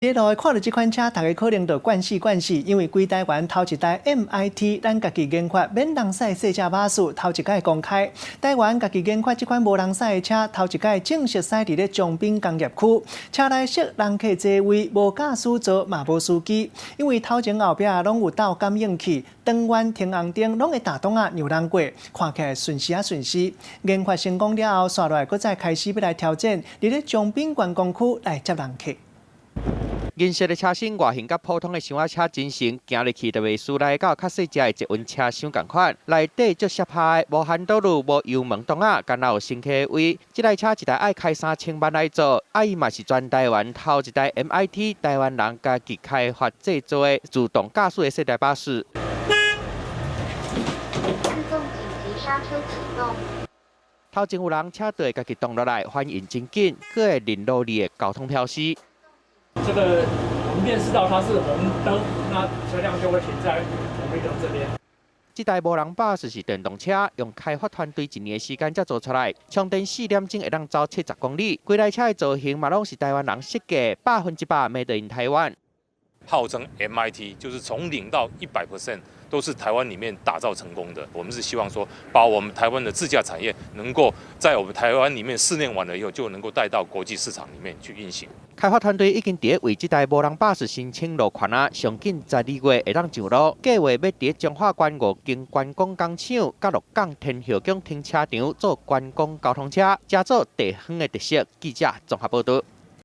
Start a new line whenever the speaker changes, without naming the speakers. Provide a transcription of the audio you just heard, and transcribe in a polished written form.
佇路看著這款車，逐家可能就慣死慣死，因為規台灣頭一台 MIT，咱家己研發免人駛細隻巴士，頭一擺公開。台灣家己研發這款無人駛的車，頭一擺正式駛佇咧長濱工業區。車內設人客座位，無駕駛座嘛無司機，因為頭前後壁攏有鬥感應器，轉彎停紅燈攏會打擋仔讓人過，看起來順勢仔順勢。研發成功了後，紲落來閣再開始欲來挑戰，佇咧長濱觀光區來接人客。
銀色的車身外形佮普通的小車真像，行入去就袂輸來到較細隻的捷運車廂仝款。內底足攝下的，無handle 無油門擋仔，敢若有乘客位。這台車一台愛開3000萬來做，啊伊嘛是全台灣頭一台 MIT 台灣人家己開發製作的自動駕駛的細台巴士。
自動緊急剎車啟動。
頭前有人車就會家己擋落來，反應真緊，閣會認路裡的交通標識。
這個我們辨識到它是紅燈，那車輛就會停在紅綠燈這邊。
這台無人巴士是電動車，用開發團隊一年的時間才做出來，充電4點鐘會當走70公里。規台車的造型嘛攏是台灣人設計，100% made in 台灣。
號稱 MIT，就是從0到100% 都是台灣裡面打造成功的。我們是希望說，把我們台灣的自駕產業能夠在我們台灣裡面試驗完了以後，就能夠帶到國際市場裡面去運行。
開發團隊已經佇咧為這台無人巴士申請路權啊，上緊12月會當上路。計劃欲佇彰化縣五間觀光工廠、佮鹿港天后宮停車場做觀光交通車，成做地方的特色。記者綜合報導。